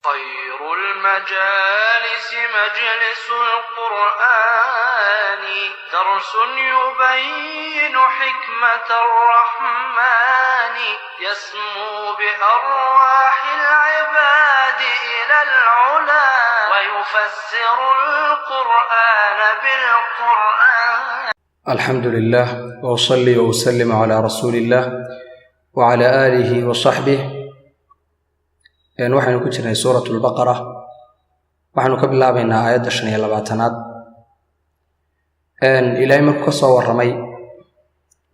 خير المجالس مجلس القرآن، درس يبين حكمة الرحمن، يسمو بأرواح العباد إلى العلا، ويفسر القرآن بالقرآن. الحمد لله واصلي واسلم على رسول الله وعلى آله وصحبه. Waxaynu ku jirnay Suurat Lbaqara. Waxaanu ka bilaabaynaa aayadda 25aad. Ilaahay markuu ka soo warramay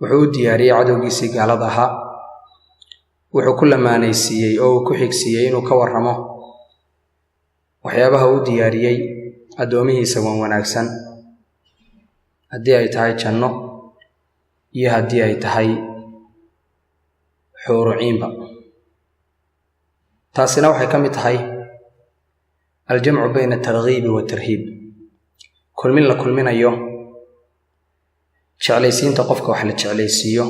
wuxuu u diyaariyey cadowgiisii gaalada ahaa, wuxuu ku lamaanaysiiyey oo uu ku xigsiiyey inuu ka warramo waxyaabaha uu diyaariyey addoomihiisa wan wanaagsan, haddii ay tahay janno iyo haddii ay tahay xuuruciinba. Taasina waxay ka mid tahay aljamcu bayna atarghiibi waatarhiib, kulmin la kulminayo jeclaysiinta qofka wax la jeclaysiiyo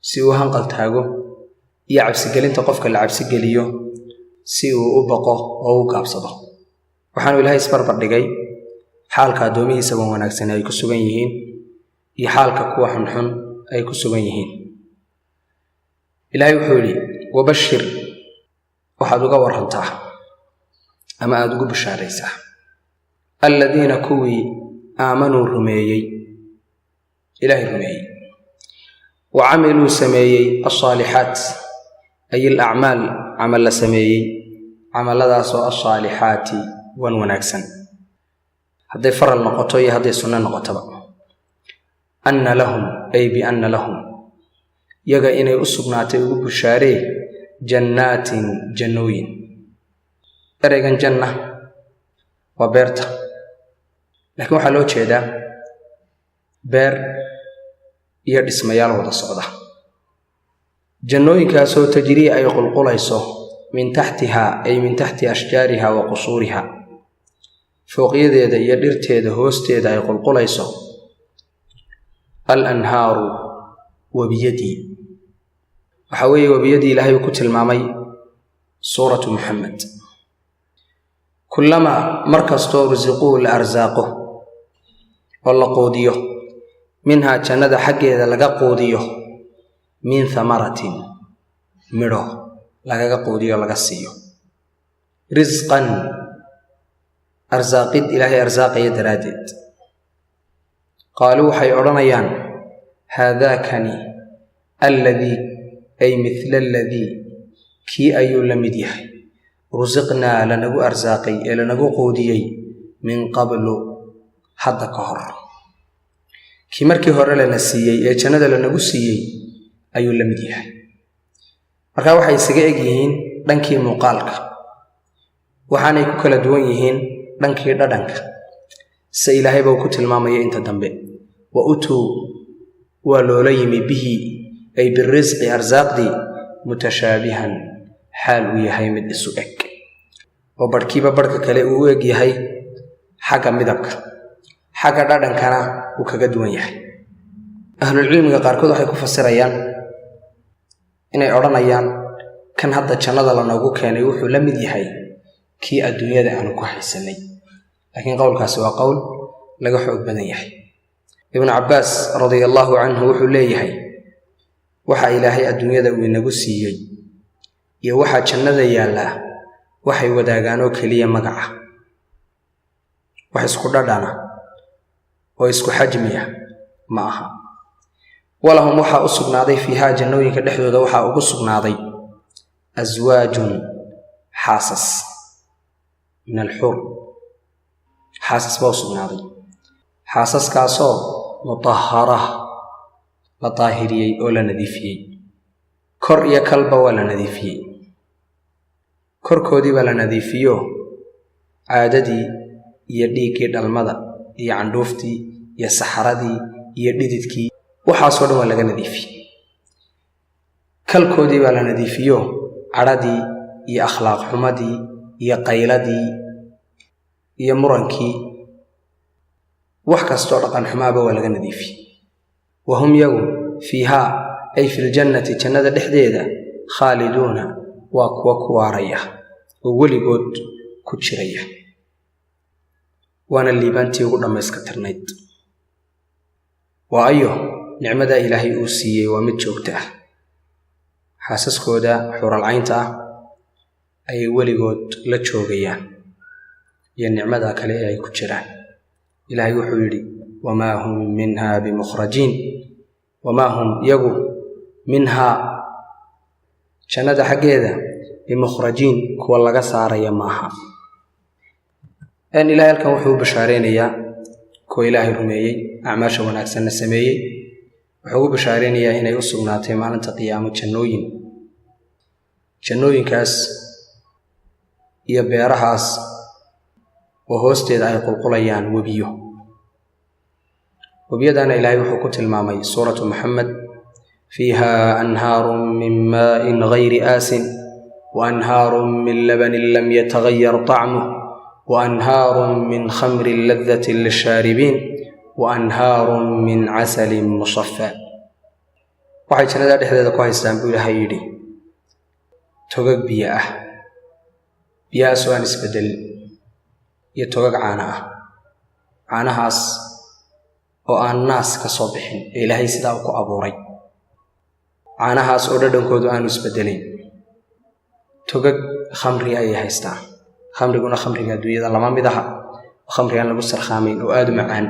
si uu hanqal taago iyo cabsigelinta qofka la cabsigeliyo si uu u baqo oo u gaabsado. Waxaanu Ilaahay isbarbar dhigay xaalka addoomihiisa wan wanaagsan ay ku sugan yihiin iyo xaalka kuwa xunxun ay ku sugan yihiin. Ilaahay wuxuu yidhi: wabashir, waxaad uga warantaa ama aada ugu bishaaraysaa, aladiina, kuwii, aamanuu, rumeeyey, Ilaahay rumeeyey, wa camiluu, sameeyey, alsaalixaat, ay alacmaal, camal la sameeyey, camalladaasoo alsaalixaati, wan wanaagsan, hadday faral noqoto iyo hadday sunno noqotoba, anna lahum, ay bianna lahum, yaga inay u sugnaatay ugu bushaaree, jannaatin, jannooyin. Ereygan janna waa beerta, laakiin waxaa loo jeedaa beer iyo dhismayaal wada socda. Jannooyinkaasoo tajrii, ay qulqulayso, min taxtihaa, ay min taxti ashjaariha wa qusuuriha, fooqyadeeda iyo dhirteeda hoosteeda ay qulqulayso, al anhaaru, webiyadii. Waxaa weeye webiyadii Ilaahay uu ku tilmaamay Suuratu Muxamed: kullamaa, mar kastoo, rusiquu, la arsaaqo oo la quudiyo, minhaa, jannada xaggeeda laga quudiyo, min thamaratin, midho lagaga quudiyo, laga siiyo, risqan, arsaaqid Ilaahay arsaaqaya daraaddeed, qaaluu, waxay odhanayaan, haadaakani, alladii, ay mithla aladii, kii ayuu la mid yahay, rusiqnaa, lanagu arsaaqay ee lanagu quudiyey, min qablu, hadda ka hor. Kii markii hore lana siiyey ee jannada lanagu siiyey ayuu la mid yahay. Marka waxay isaga eg yihiin dhankii muuqaalka, waxaanay ku kala duwan yihiin dhankii dhadhanka, se Ilaahay bau ku tilmaamaya inta dambe: wa utuu, waa loola yimi, bihi, ay birisqi, arsaaqdii, mutashaabihan, xaal uu yahay mid isu eg, oo barhkiiba barhka kale uu u eg yahay xagga midabka, xagga dhadhankana uu kaga duwan yahay. Ahlulcilmiga qaarkood waxay ku fasirayaan inay odhanayaan kan hadda jannada lanoogu keenay wuxuu la mid yahay kii adduunyada aanu ku haysanay, laakiin qowlkaasi waa qowl laga xoog badan yahay. Ibnu Cabbaas radia allaahu canhu wuxuu leeyahay: waxa Ilaahay adduunyada uu inagu siiyey iyo waxaa jannada yaallaa waxay wadaagaan oo keliya magaca. Wax isku dhadhana oo isku xajmiya ma aha. Walahum, waxaa u sugnaaday, fiihaa, jannooyinka dhexdooda waxaa ugu sugnaaday, aswaajun, xaasas, min alxuur, xaasas baa u sugnaaday, xaasaskaasoo mutahara, la daahiriyey oo la nadiifiyey. Kor iyo kalba waa la nadiifiyey. Korkoodii baa la nadiifiyo, caadadii iyo dhiiggii dhalmada iyo candhuuftii iyo saxaradii iyo dhididkii, waxaasoo dhan waa laga nadiifiyey. Kalkoodii baa la nadiifiyo, cadhadii iyo akhlaaq xumadii iyo qayladii iyo murankii, wax kastoo dhaqan xumaaba waa laga nadiifiyey. Wa hum, yagu, fiihaa, ay fi ljannati, jannada dhexdeeda, khaaliduuna, waa kuwa ku waaraya. Oo weligood ku jiraya, waana liibaantii ugu dhammayska tirnayd. Waayo, nicmadaa Ilaahay uu siiyey waa mid joogta ah. Xaasaskooda xuuralcaynta ah ayay weligood la joogayaan iyo nicmada kale ee ay ku jiraan. Ilaahay wuxuu yidhi: "Wamaa hum minha bimukhrajiin." Wamaa hum, iyagu, minhaa, jannada xaggeeda, bimukhrajiin, kuwa laga saaraya maaha. Ilahay halkan wuxuu u bashaareynayaa kuwa Ilaahay rumeeyey, acmaasha wanaagsanna sameeyey. Wuxuu ugu bashaareynayaa inay u sugnaatay maalinta qiyaamo jannooyin, jannooyinkaas iyo beerahaas oo hoosteeda ay qulqulayaan webiyo. Webiyadana Ilaahay wuxuu ku tilmaamay Suuratu Maxamed: "Fiiha anhaaru min maa'in gayri aasin wa anhaaru min labanin lam yatagayar طacmuh wa anhaaru min khamrin ladatin lishaaribiin wa anhaaru min casalin musafa." Waxay jannada dhexdeeda ku haystaan, buu Ilaahay yidhi, togag biyo ah, biyahaas oo aan isbedelin, iyo togag caano ah, caanahaas oo aan naas ka soo bixin ee Ilaahay sidaa u ku abuuray, caanahaas oo dhadhankoodu aanu isbedelayn. Togag khamri ayay haystaa. Khamriguna khamriga adduunyada lama mid aha, khamri aan lagu sarkhaamayn oo aada u macaan.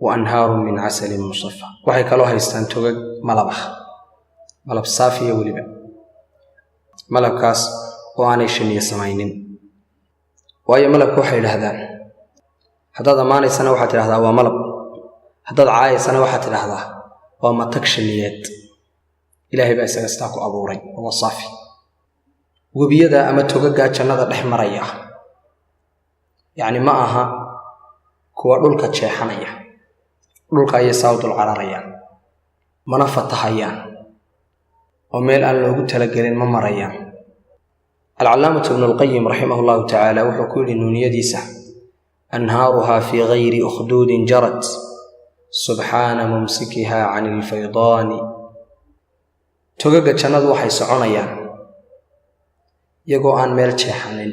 Wa anhaarun min casalin musafa. Waxay kaloo haystaan togag malab ah, malab saafiya weliba, malabkaas oo aanay shiniyo samaynin. Waayo, malabka waxay idhaahdaan, haddaad ammaanaysana waxaad tidhahdaa waa malab, haddaad caayaysana waxaad tidhaahdaa waa matag shiniyeed. Ilaahay baa isaga sidaa ku abuuray oo waa saafi. Webiyada ama togagaa jannada dhex maraya, yacni, ma aha kuwa dhulka jeexanaya, dhulka ayay saa u dul cararayaan, mana fatahayaan oo meel aan loogu talagelin ma marayaan. Alcalaamatu Ibnulqayim raximah allahu tacaala wuxuu ku yidhi nuuniyadiisa: "Anhaaruhaa fii gayri ukhduudin jarat, subxaana mumsikiha can ilfaydaani." Togaga jannadu waxay soconayaan iyagoo aan meel jeexanin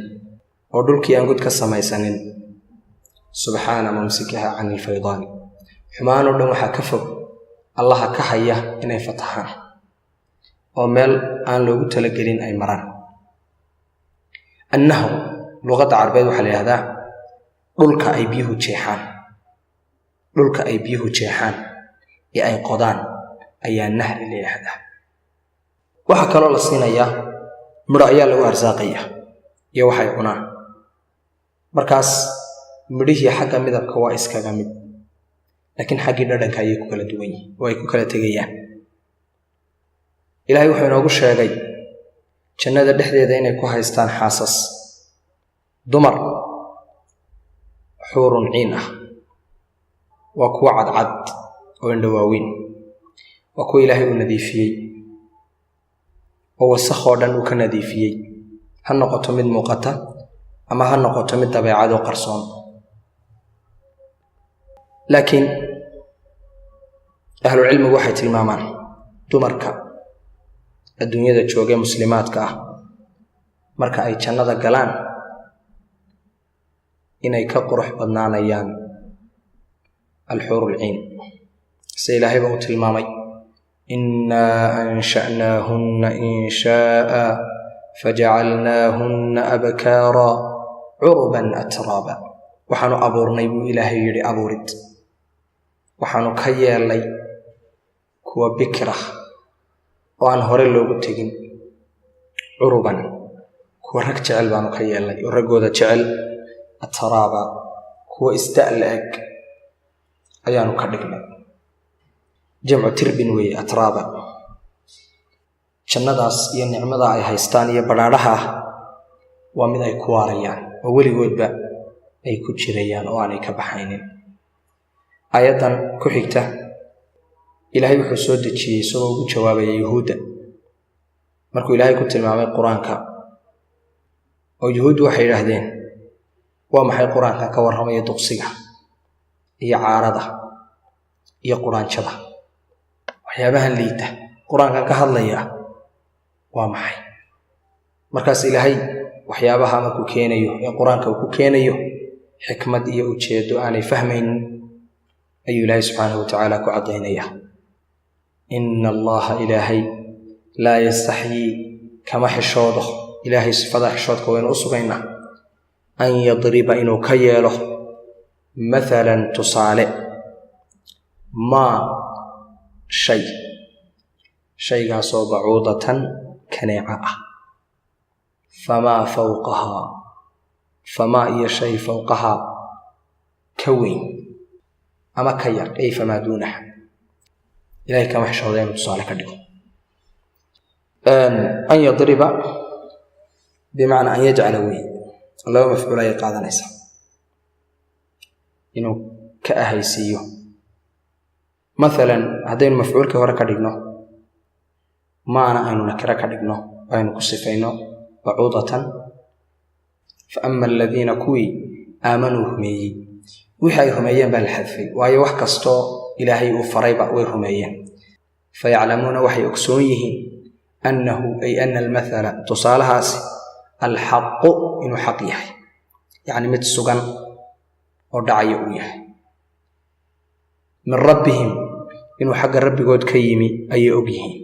oo dhulkii aan god ka samaysanin. Subxaana mumsikiha can ilfaydaani, xumaan oo dhan waxaa ka fog Allaha ka haya inay fataxaan oo meel aan loogu talagelin ay maraan. Annahru luqadda Carbeed waxaa la yidhahdaa dhulka ay biyuhu jeexaan. Dhulka ay biyuhu jeexaan ee ay qodaan ayaa nahri la yidhaahdaa. Waxaa kaloo la siinayaa midho ayaa lagu arsaaqaya iyo waxay cunaan. Markaas midhihii xagga midabka waa iskaga mid, laakiin xaggii dhadhanka ayay ku kala duwan yihin oo ay ku kala tegayaan. Ilaahay wuxuu inoogu sheegay jannada dhexdeeda inay ku haystaan xaasas, dumar xuurun ciin ah. Waa kuwo cadcad oo indho waaweyn, waa kuwa Ilaahay uu nadiifiyey oo wasakhoo dhan uu ka nadiifiyey, ha noqoto mid muuqata ama ha noqoto mid dabeecadoo qarsoon. Laakiin ahlucilmigu waxay tilmaamaan dumarka adduunyada joogee muslimaadka ah marka ay jannada galaan inay ka qurux badnaanayaan alxuurulciin, sida Ilaahayba uu tilmaamay: "Innaa ansha'naahunna insha'a fajacalnaahunna abkaara curuban atraaba." Waxaanu abuurnay, buu Ilaahay yidhi, abuurid. Waxaanu ka yeelnay kuwa bikirah oo aan hore loogu tegin, curuban, kuwa rag jecel baanu ka yeelnay oo raggooda jecel, atraaba, kuwa isda' la-eg ayaanu ka dhignay. Jamcu tirbin weeye atraaba. Jannadaas iyo nicmada ay haystaan iyo badhaadhaha ah waa mid ay ku waarayaan oo weligoodba ay ku jirayaan oo aanay ka baxaynin. Aayaddan ku xigta Ilaahay wuxuu soo dejiyey isagoo ugu jawaabaya Yuhuudda, markuu Ilaahay ku tilmaamay Qur-aanka, oo Yuhuuddu waxay yidhaahdeen: "Waa maxay Qur-aanka ka warramaya duqsiga iyo caarada iyo quraanjada, waxyaabahan liita Qur-aankan ka hadlaya waa maxay?" Markaas Ilaahay Waxyaabaha markuu keenayo ee Qur-aanka uu ku keenayo xikmad iyo ujeedo aanay fahmaynin ayuu Ilaahay subxaanahu watacaala ku caddaynaya. Ina Allaha, Ilaahay, laa yastaxyii, kama xishoodo. Ilaahay sifada xishoodka waynu u sugaynaa. An yadriba, inuu ka yeelo, mathalan, tusaale, maa shay, shaygaasoo bacuudatan, kaneeca ah, famaa fawqahaa, famaa iyo shay, fawqahaa, ka weyn ama ka yar, ay famaa duunaha. Ilahay kama xishooda inuu tusaale ka dhigo. An yadriba bimacnaa an yajcala wey, laba mafcuul ayay qaadanaysaa, inuu ka ahaysiiyo. Maalan haddaynu mafcuulkii hore ka dhigno, maana aynu nakiro ka dhigno, aynu ku sifayno bacuudatan. Fa ama aladiina, kuwii, aamanuu, rumeeyey, wixii ay rumeeyeen baa la xadfay, waayo wax kastoo Ilaahay uu farayba way rumeeyeen. Fayaclamuuna, waxay ogsoon yihiin, annahu, ay ana almathala, tusaalahaasi, alxaqu, inuu xaq yahay, yacni mid sugan oo dhacaya uu yahay, min rabbihim, inuu xagga rabbigood ka yimi ayay og yihiin.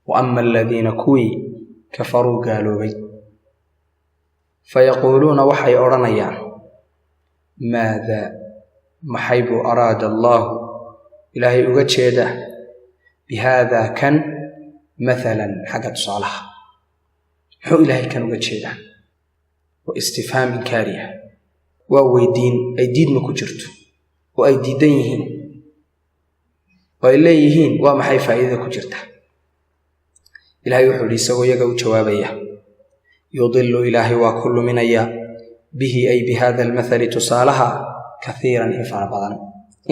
Wa ama aladiina, kuwii, kafaruu, gaaloobay, fayaquuluuna, waxay odhanayaan, maada, maxay buu, araada Allaahu, Ilaahay uga jeeda, bi haada, kan, mathalan, xagga tusaalaha? Muxuu Ilaahay kan uga jeedaa? Waa istifhaam inkaariya, waa weydiin ay diidma ku jirto oo ay diidan yihiin oo ay leeyihiin: waa maxay faa'iidada ku jirta? Ilahay wuxuu yidhi isagoo iyaga u jawaabaya: yudilu, Ilaahay waa ku luminaya, bihi, ay bi hada almathali, tusaalaha, kaiiran, in fara badan,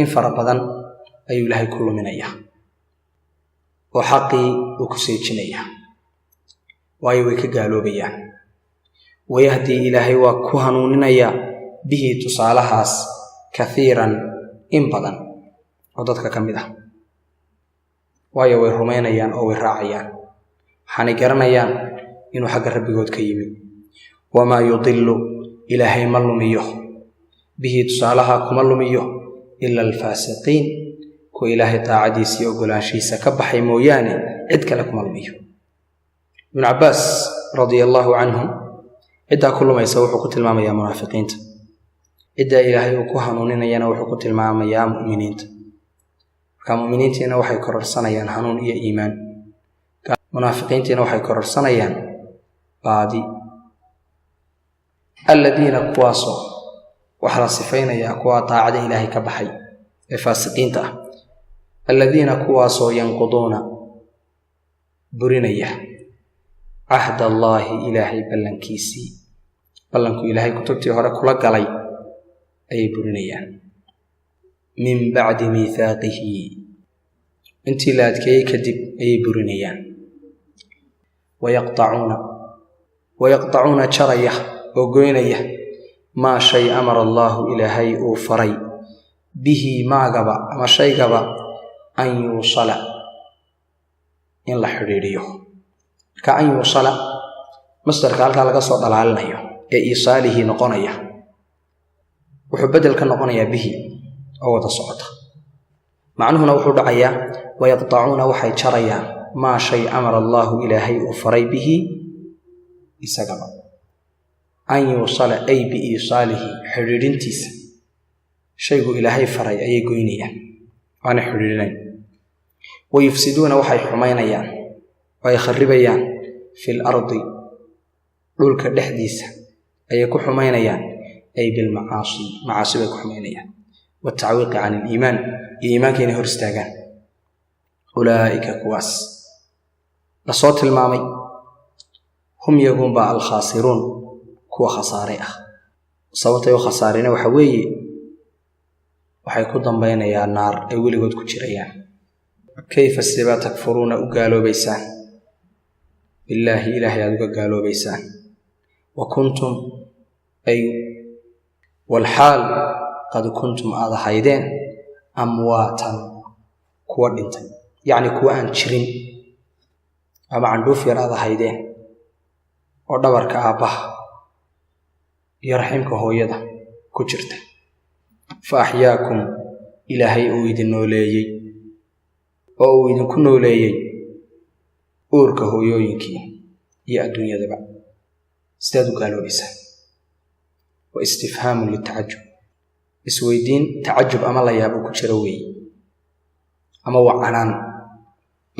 in fara badan ayuu Ilaahay ku luminayaa oo xaqii uu ku seejinayaa, waayo way ka gaaloobayaan. Wayahdii, Ilaahay waa ku hanuuninayaa, bihi, tusaalahaas, kaiiran, in badan oo dadka ka mid ah, waayo way rumaynayaan oo way raacayaan, waxaanay garanayaan inuu xagga rabbigood ka yimi. Wamaa yudilu, Ilaahay ma lumiyo, bihi, tusaalaha kuma lumiyo, ila alfaasiqiin, kuwa Ilaahay daacadiisa iyo ogolaanshihiisa ka baxay mooyaane, cid kale kuma lumiyo. Ibnu Cabbaas radia allaahu canhu ciddaa ku lumaysa wuxuu ku tilmaamayaa munaafiqiinta, ciddaa Ilaahay uu ku hanuuninayana wuxuu ku tilmaamayaa mu'miniinta. Marka mu'miniintiina waxay kororsanayaan hanuun iyo iimaan, munaafiqiintiina waxay kororsanayaan baadi. Aladiina, kuwaasoo waxaa la sifaynayaa kuwa daacada Ilaahay ka baxay ee faasiqiinta ah, aladiina, kuwaasoo, yanquduuna, burinaya, cahd Allaahi, Ilaahay ballankiisii, ballanku Ilaahay kutubtii hore kula galay ayay burinayaan, min bacdi miithaaqihi, intii la adkeeyey kadib ayay burinayaan, wayaqtacuuna, wayaqtacuuna, jaraya oo goynaya, maa shay, amara Allaahu, Ilaahay uu faray, bihi, maagaba ama shaygaba, an yuusala, in la xidhiidhiyo. Marka an yuusala, masdarka halkaa laga soo dhalaalinayo ee iisaalihii noqonaya wuxuu bedel ka noqonayaa bihi oo wada socota. Macnuhuna wuxuu dhacayaa: wayaqtacuuna, waxay jarayaan, maa shay, amara Allaahu, Ilaahay uu faray, bihi, isagaba, an yuusala, ay biiisaalihi, xidhiidhintiisa. Shaygu Ilaahay faray ayay goynayaan, waana xidhiidhinayn. Wayufsiduuna, waxay xumaynayaan oo ay kharibayaan, fil ardi, dhulka dhexdiisa ayay ku xumaynayaan, ay bilmacaasi, macaasi bay ku xumaynayaan, watacwiiqi can aliimaan, iyo iimaanka inay hor istaagaan. Ulaa'ika, kuwaas lasoo tilmaamay, hum, yagunbaa, alkhaasiruun, kuwa khasaaray ah. Sababtay u khasaarina waxa weeye waxay ku dambaynayaan naar ay weligood ku jirayaan. Kayfa, sidebaa, takfuruuna, u gaaloobaysaan, billaahi, Ilaahay aada uga gaaloobaysaan, wa kuntum, ay walxaal, qad kuntum, aada ahaydeen, amwaatan, kuwa dhintay, yacni kuwa aan jirin ama candhuuf yar aada ahaydeen. Oo dhabarka aabbaha iyo raximka hooyada ku jirta. Fa axyaakum, Ilaahay uu idin nooleeyey oo uu idinku nooleeyey uurka hooyooyinkii iyo adduunyadaba, sidaad u gaaloobaysaa? Wa istifhaamun litacajub, isweydiin tacajub ama la yaabo ku jira weeye, ama waa canaan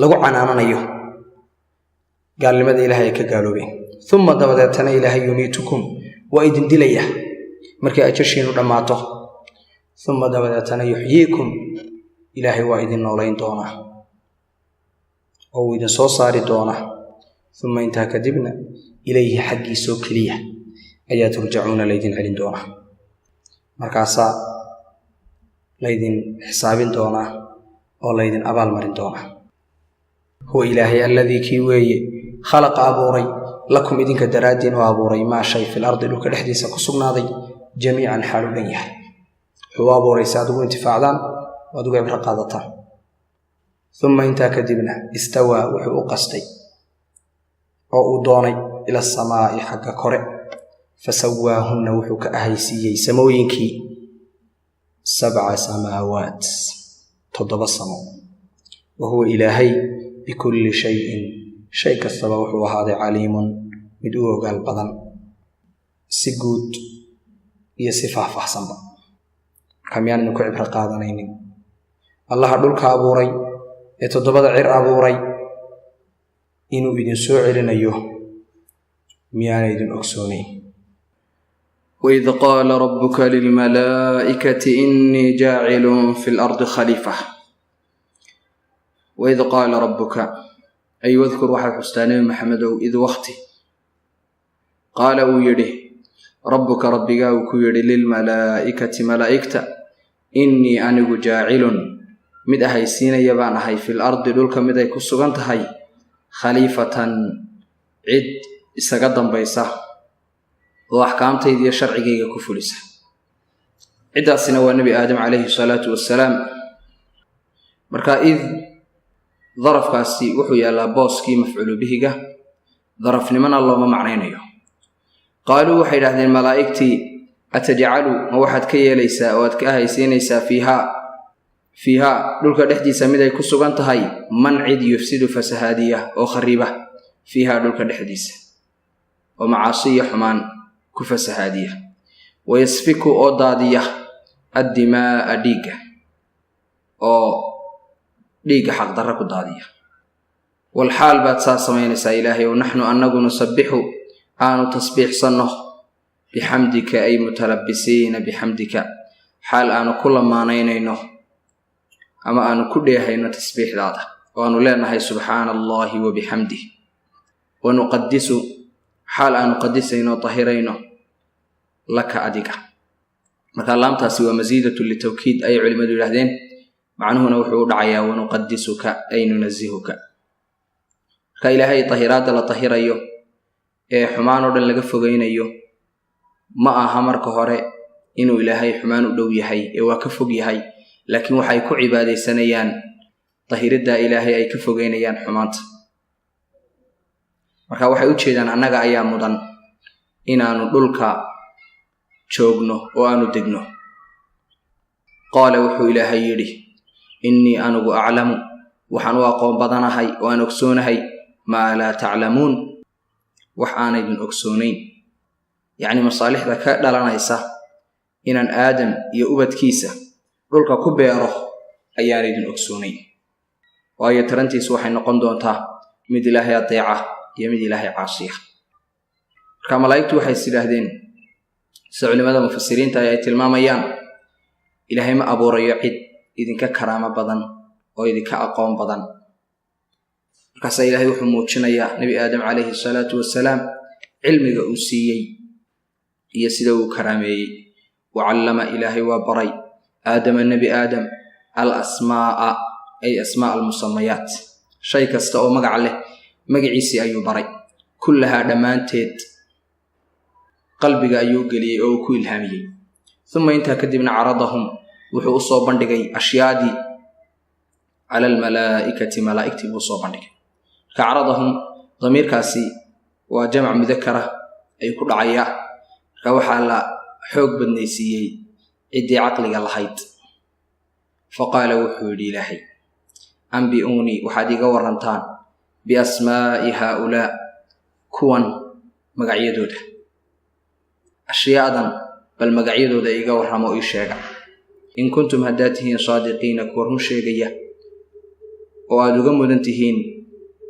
lagu canaananayo gaalnimada Ilahay ay ka gaaloobeen. Uma, dabadeetana Ilaahay yumiitukum, waa idin dilaya markay ajashiinu dhammaato. Uma, dabadeetana yuxyiikum, Ilaahay waa idin noolayn doonaa oo uu idin soo saari doonaa. Uma, intaa kadibna, ilayhi, xaggiisoo keliya ayaa turjacuuna, laydin celin doonaa. Markaasaa laydin xisaabin doonaa oo laydin abaal marin doonaa. Huwa Ilaahay alladii, kii weeye, khalaqa, abuuray, lakum, idinka daraaddiin oo abuuray, maa shay fil ardi, dhulka dhexdiisa ku sugnaaday, jamiican, xaal u dhan yahay. Wuxuu u abuuray si aad ugu intifaacdaan oo aad ugu cibro qaadataan. Uma, intaa kadibna, istawaa, wuxuu u qastay oo uu doonay, ila asamaa'i, xagga kore. Fasawaahunna, wuxuu ka ahaysiiyey samooyinkii, sabca samaawaat, toddoba samo. Wa huwa Ilaahay bikulli shayin, shay kastaba wuxuu ahaaday, caliimun, mid u ogaal badan, si guud iyo si faahfaahsanba. Marka miyaan idinku cibro qaadanaynin Allaha dhulka abuuray ee toddobada cir abuuray inuu idin soo celinayo? Miyaana idin ogsoonayn? وإذ قال ربك للملائكة إني جاعل في الأرض خليفة. وإذ قال ربك، أي واذكر, waxaad xustaa, Nebi Maxamedow, id waqti, qaala, uu yidhi, rabbuka, rabbigaa uu ku yidhi, lilmalaa'ikati, malaa'igta, innii, anigu, jaacilun, mid ahaysiinaya baan ahay, fil ardi, dhulka mid ay ku sugan tahay, khaliifatan, cid isaga dambaysa oo axkaamtayda iyo sharcigayga ku fulisa. Ciddaasina waa Nebi Aadam calayhi salaatu wassalaam. Marka id darafkaasi wuxuu yaallaa booskii mafcuulu bihiga, darafnimona looma macnaynayo. Qaaluu, waxay idhahdeen malaa'igtii, atajcalu, ma waxaad ka yeelaysaa oo aad ka ahaysiinaysaa, fiihaa, fiihaa, dhulka dhexdiisa mid ay ku sugan tahay, man, cid, yufsidu, fasahaadiya oo khariba, fiihaa, dhulka dhexdiisa, oo macaasi iyo xumaan ku fasahaadiya, wayasfiku, oo daadiya, addimaa'a, dhiigga, oo dhiigga xaqdarra ku daadiya? Walxaal baad saa samaynaysaa, Ilaahay ow, naxnu, annagu, nusabbixu, aanu tasbiixsanno, bixamdika, ay mutalabisiina bixamdika, xaal aanu ku lamaanaynayno ama aanu ku dheehayno tasbiixdaada oo aanu leenahay subxaana Allahi wa bixamdih, wanuqadisu, xaal aanu qadisayno, tahirayno, laka, adiga. Marka laamtaasi waa masiidatu litawkiid ayay culimmadu yidhahdeen. Macnuhuna wuxuu u dhacayaa wanuqadisuka, ay nunasihuka. Marka Ilaahay tahiraadda la tahirayo ee xumaan oo dhan laga fogeynayo ma aha marka hore inuu Ilaahay xumaan u dhow yahay, ee waa ka fog yahay, laakiin waxay ku cibaadaysanayaan tahiridda Ilaahay ay ka fogeynayaan xumaanta. Marka waxay u jeedaan, annaga ayaa mudan inaanu dhulka joogno oo aanu degno. Qaala, wuxuu Ilaahay yidhi, innii, anigu, aclamu, waxaan u aqoon badanahay oo aan ogsoonahay, maa laa taclamuun, wax aanaydin ogsoonayn. Yacni masaalixda ka dhalanaysa inaan Aadam iyo ubadkiisa dhulka ku beero ayaanaydin ogsoonayn, waayo tarantiisu waxay noqon doontaa mid Ilaahay adeeca iyo mid Ilaahay caasiya. Marka malaa'igtu waxay is yidhaahdeen, sida culimada mufasiriinta ay tilmaamayaan, Ilaahay ma abuurayo cid idinka karaamo badan oo idinka aqoon badan. Markaasaa Ilaahay wuxuu muujinayaa Nebi Aadam calayhi salaatu wasalaam cilmiga uu siiyey iyo sida uu karaameeyey. Wacallama, Ilaahay waa baray, Aadama, Nebi Aadam, al asmaa'a, ay asmaa almusamayaat, shay kasta oo magac leh magaciisii ayuu baray, kullahaa, dhammaanteed qalbiga ayuu geliyey oo uu ku ilhaamiyey. Uma, intaa kadibna, caradahum, wuxuu usoo bandhigay ashyaadii, cala almalaa'ikati, malaa'igtii buu usoo bandhigay. Marka caradahum damiirkaasi Waa jamc mudakara ayuu ku dhacayaa. Marka waxaa la xoog badnaysiiyey ciddii caqliga lahayd. Fa qaala, wuxuu yidhi Ilaahay: "Ambi'uunii, waxaad iiga warantaan, biasmaa'i haaulaa, kuwan magacyadooda, ashyaadan bal magacyadooda iiga warramo, ii sheega, in kuntum, haddaad tihiin, saadiqiina, kuwa run sheegaya oo aada uga mudan tihiin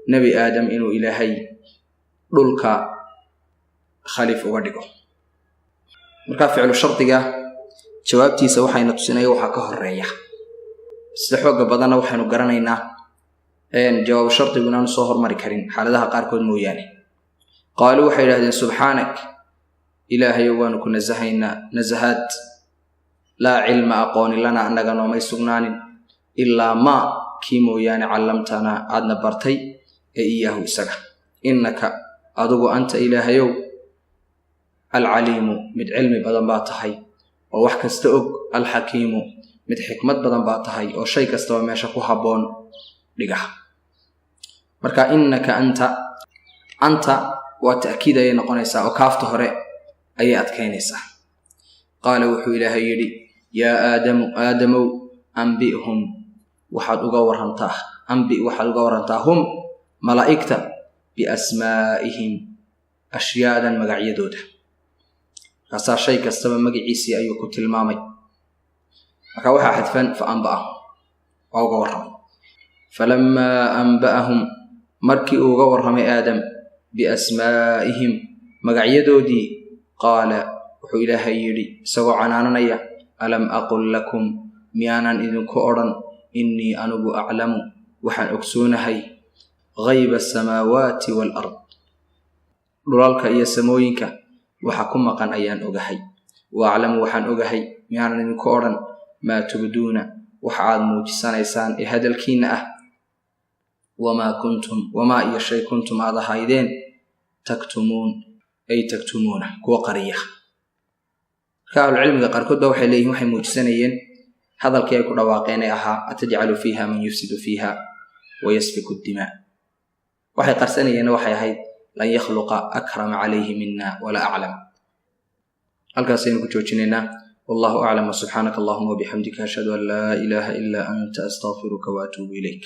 Nebi Aadam inuu Ilaahay dhulka khaliif uga dhigo." Markaa ficlu shardiga jawaabtiisa waxayna tusinaya waxaa ka horeeya. Sida xoogga badanna waxaynu garanaynaa jawaabu shardigu inaanu soo hormari karin xaaladaha qaarkood mooyaane. Qaaluu, waxay idhahdeen: "Subxaanak, Ilaahayow, waanu ku nasahaynaa nasahaad. Laa cilma, aqooni, lanaa, annaga noomay sugnaanin, ilaa maa kii mooyaane, callamtanaa, aadna bartay ee iyaahu isaga. Innaka, adigu, anta, Ilaahayow, alcaliimu, mid cilmi badan baa tahay oo wax kasta og, alxakiimu, mid xikmad badan baa tahay oo shay kastaba meesha ku habboon dhiga." Marka innaka anta, anta waa ta'kiid ayay noqonaysaa oo kaafta hore ayay adkaynaysaa. Qaala, wuxuu Ilaahay yidhi: "Yaa Aadamu, Aadamow, ambi'hum, waxaad uga warantaa, ambi, waxaad uga warantaa, hum, malaa'igta, biasmaa'ihim, ashyaadan magacyadooda." Markaasaa shay kastaba magaciisii ayuu ku tilmaamay. Marka waxaa xadfan fa amba'ahum, waa uga warramay. Falamaa amba'ahum, markii uu uga warramay Aadam, biasmaa'ihim, magacyadoodii, qaala, wuxuu Ilaahay yidhi isagoo canaananaya: "Alam aqul lakum, miyaanan idinku odhan, innii anigu aclamu, waxaan ogsoonahay, ghayba asamaawaati waalard, dhulalka iyo samooyinka waxa ku maqan ayaan ogahay, wa aclamu, waxaan ogahay, miyaanan idinku odhan, maa tubduuna, waxa aad muujisanaysaan ee hadalkiinna ah, wamaa kuntum, wamaa iyo shay, kuntum, aad ahaydeen, taktumuun, ay taktumuuna, kuwa qariya." Marka ahlucilmiga qaarkood ba waxay leeyihin waxay muujisanayeen hadalkii ay ku dhawaaqeen ee ahaa: "Atajcalu fiiha man yufsidu fiiha wayasfiku dimaa." Waxay qarsanayeenna waxay ahayd: "Lan yakhluqa akrama calayhi mina walaa aclam." Halkaasaynu ku joojinaynaa. Wallahu aclam. Wsubxaanaka allahuma wabixamdika, ashhadu an laa ilaaha ilaa anta, astaqfiruka waatuubu ilayk.